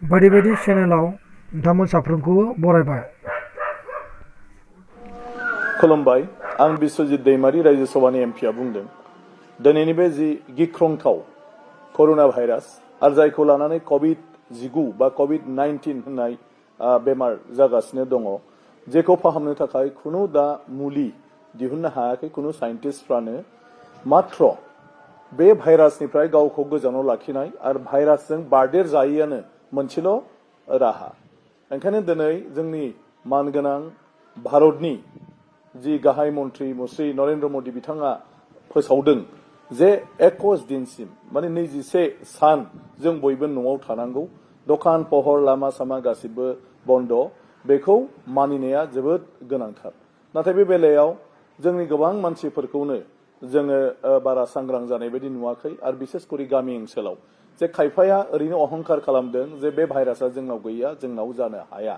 बायदि बायदि चेनेलाव नोंथांमोन साफ्रोमखौबो बरायबाय। खुलुमबाय, आं बिश्वजित दैमारी रायजो सभानि एमपिआ बुंदों। दिनैनि बे जि गिख्रंथाव कर'ना भाइरास आरो जायखौ लानानै कभिड-19 बा कभिड-19 होननाय बेमार जागासिनो दङ, जेखौ फाहामनो थाखाय खुनु दा मुलि दिहुननो हायाखै खुनु साइन्टिस्टफ्रानो। मात्र बे भाइरासनिफ्राय गावखौ गोजानाव लाखिनाय आरो भाइरासजों बारदेर जायैआनो मोनसेल' राहा। ओंखायनो दिनै जोंनि मानगोनां भारतनि जि गाहाय मन्त्रि श्री नरेन्द्र मदि बिथाङा फोसावदों जे 21 दिनसिम माने 21 सान जों बयबो न'आव थानांगौ, दखान पहर लामा सामा गासिबो बन्द, बेखौ मानिनाया जोबोद गोनांथार। नाथाय बे बेलायाव जोंनि गोबां मानसिफोरखौनो जोङो बारा सांग्रां जानाय बायदि नुवाखै आरो बिसेसकरि गामि ओनसोलाव जे खायफाया ओरैनो अहंकार खालामदों जे बे भाइरासआ जोंनाव गैया, जोंनाव जानो हाया।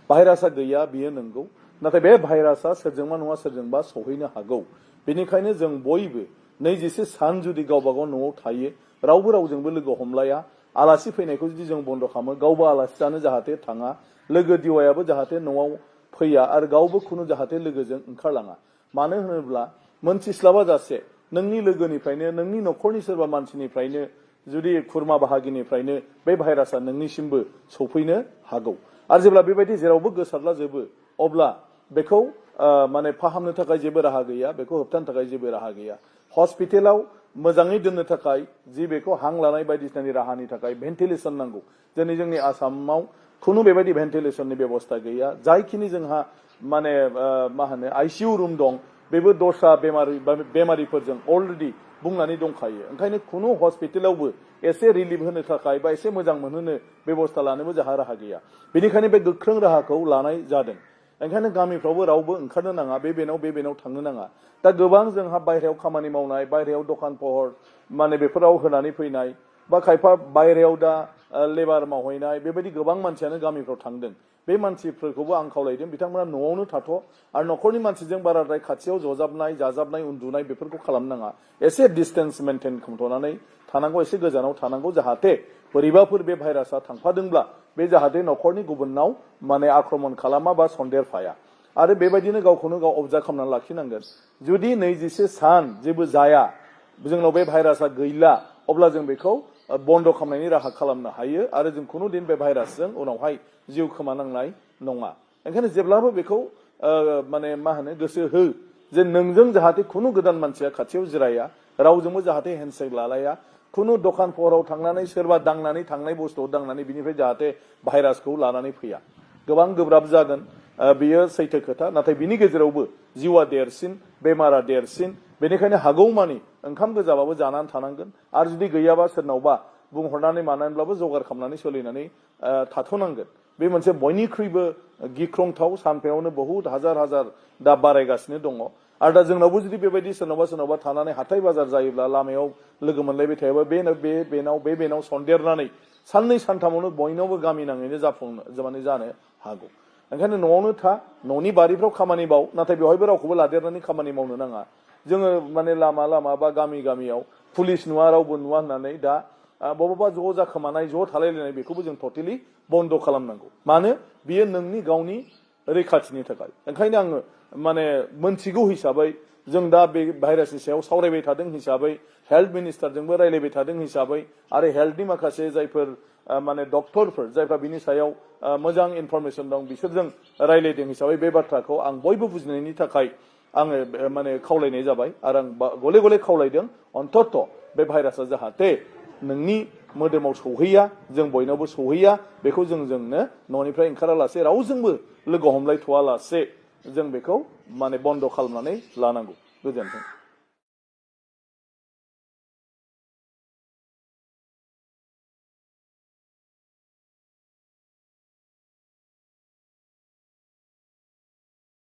भाइरासआ गैया बियो नंगौ, नाथाय बे भाइरासआ सोरजोंबा नङा सोरजोंबा सौहैनो हागौ। बेनिखायनो जों बयबो 21 सान जुदि गावबा गाव न'आव थायो, रावबो रावजोंबो लोगो हमलाया, आलासि फैनायखौ जुदि जों बन्द खालामो, गावबो आलासि जानो जाहाथे थाङा, लोगो दिवायाबो जाहाथे न'आव फैया आरो गावबो खुनु जाहाथे लोगोजों ओंखारलाङा। मानो होनोब्ला मोनथिस्लाबा जासे नोंनि लोगोनिफ्रायनो, नोंनि न'खरनि सोरबा मानसिनिफ्रायनो, जुदि खुरमा बाहागिनिफ्रायनो बे भाइरासआ नोंनिसिमबो सौफैनो हागौ। आरो जेब्ला बेबायदि जेरावबो गोसारलाजोबो अब्ला बेखौ माने फाहामनो थाखाय जेबो राहा गैया, बेखौ होबथानो थाखाय जेबो राहा गैया। हस्पिटालाव मोजाङै दोननो थाखाय जि बेखौ हां लानाय बायदिसिनानि राहानि थाखाय भेन्टिलेसन नांगौ। दिनै जोंनि आसामाव खुनु बेबायदि भेन्टिलेसननि बेबस्था गैया। जायखिनि जोंहा माने मा होनो आइसिइउ रुम दं, बेबो दस्रा बेमारिफोरजों अलरेडि बुंनानै दंखायो। ओंखायनो खुनु हस्पिटालावबो एसे रिलिफ होनो थाखाय बा एसे मोजां मोनहोनो बेबस्था लानोबो जोंहा राहा गैया। बेनिखायनो बे गोख्रों राहाखौ लानाय जादों। ओंखायनो गामिफ्रावबो रावबो ओंखारनो नाङा, बे बेनाव थांनो नाङा। दा गोबां जोंहा बायहेरायाव खामानि मावनाय, बायहेरायाव दखान पहर माने बेफोराव होनानै फैनाय, बा खायफा बायहेरायाव दा लेबार मावहैनाय, बेबायदि गोबां मानसियानो गामिफ्राव थांदों। बे मानसिफोरखौबो आं खावलायदों बिथांमोना न'आवनो थाथ' आरो न'खरनि मानसिजों बाराद्राय खाथियाव जजाबनाय, जाजाबनाय, उन्दुनाय बेफोरखौ खालामनो नाङा। एसे डिस्टेन्स मेनटेन खालामथ'नानै थानांगौ, एसे गोजानाव थानांगौ, जाहाथे बोरैबाफोर बे भाइरासआ थांफादोंब्ला बे जाहाथे न'खरनि गुबुननाव माने आक्रमण खालामा बा सन्देरफाया। आरो बेबायदिनो गावखौनो गाव अबजार्भ खालामनानै लाखिनांगोन। जुदि 21 सान जेबो जाया, जोंनाव बे भाइरासआ गैला, अब्ला जों बेखौ बन्द खालामनायनि राहा खालामनो हायो आरो जों खुनु दिन बे भाइरासजों उनावहाय जिउ खोमानांनाय नङा। ओंखायनो जेब्लाबो बेखौ माने मा होनो गोसो हो जे नोंजों जाहाथे खुनु गोदान मानसिया खाथियाव जिराया, रावजोंबो जाहाथे हेन्डसेक लालाया, खुनु दखान पहराव थांनानै सोरबा दांनानै थांनाय बुस्थुआव दांनानै बिनिफ्राय जाहाथे भाइरासखौ लानानै फैया। गोबां गोब्राब जागोन, बेयो सैथो खोथा, नाथाय बिनि गेजेरावबो जिउआ देरसिन, बेमारा देरसिन। बेनिखायनो हागौमानि ओंखाम गोजाबाबो जानानै थानांगोन आरो जुदि गैयाबा सोरनावबा बुंहरनानै मानानैब्लाबो जगार खालामनानै सोलिनानै थाथ'नांगोन। बे मोनसे बयनिख्रुइबो गिख्रंथाव, सानफायावनो बहुत हाजार हाजार दा बारायगासिनो दङ। आरो दा जोंनावबो जुदि बेबायदि सोरनावबा थानानै हाथाय बाजार जायोब्ला लामायाव लोगो मोनलायबाय थायोबा बेनाव सन्देरनानै साननै सानथामावनो बयनावबो गामि नाङैनो जानो हागौ। ओंखायनो न'आवनो था, न'नि बारिफ्राव खामानि माव, नाथाय बेवहायबो रावखौबो लादेरनानै खामानि मावनो नाङा। जोङो माने लामा बा गामियाव पुलिस नुवा, रावबो नुवा होननानै दा बबावबा ज' जाखोमानाय, ज' थालायलायनाय बेखौबो जों टटेलि बन्द खालामनांगौ। मानो? बियो नोंनि गावनि रैखाथिनि थाखाय। ओंखायनो आङो माने मोनथिगौ हिसाबै, जों दा बे भाइरासनि सायाव सावरायबाय थादों हिसाबै, हेल्थ मिनिस्टारजोंबो रायलायबाय थादों हिसाबै, आरो हेल्थनि माखासे जायफोर माने डक्टरफोर जायफ्रा बिनि सायाव मोजां इनफरमेसन दं बिसोरजों रायलायदों हिसाबै बे बाथ्राखौ आं बयबो बुजिनायनि थाखाय आङो माने खावलायनाय जाबाय। आरो आं गले गले खावलायदों अन्तत बे भाइरासआ जाहाथे नोंनि मोदोमाव सौहैया, जों बयनावबो सौहैया, बेखौ जोंनो न'निफ्राय ओंखारालासे रावजोंबो लोगो हमलायथ'वालासे जों बेखौ माने बन्द खालामनानै लानांगौ। गोजोन्थों।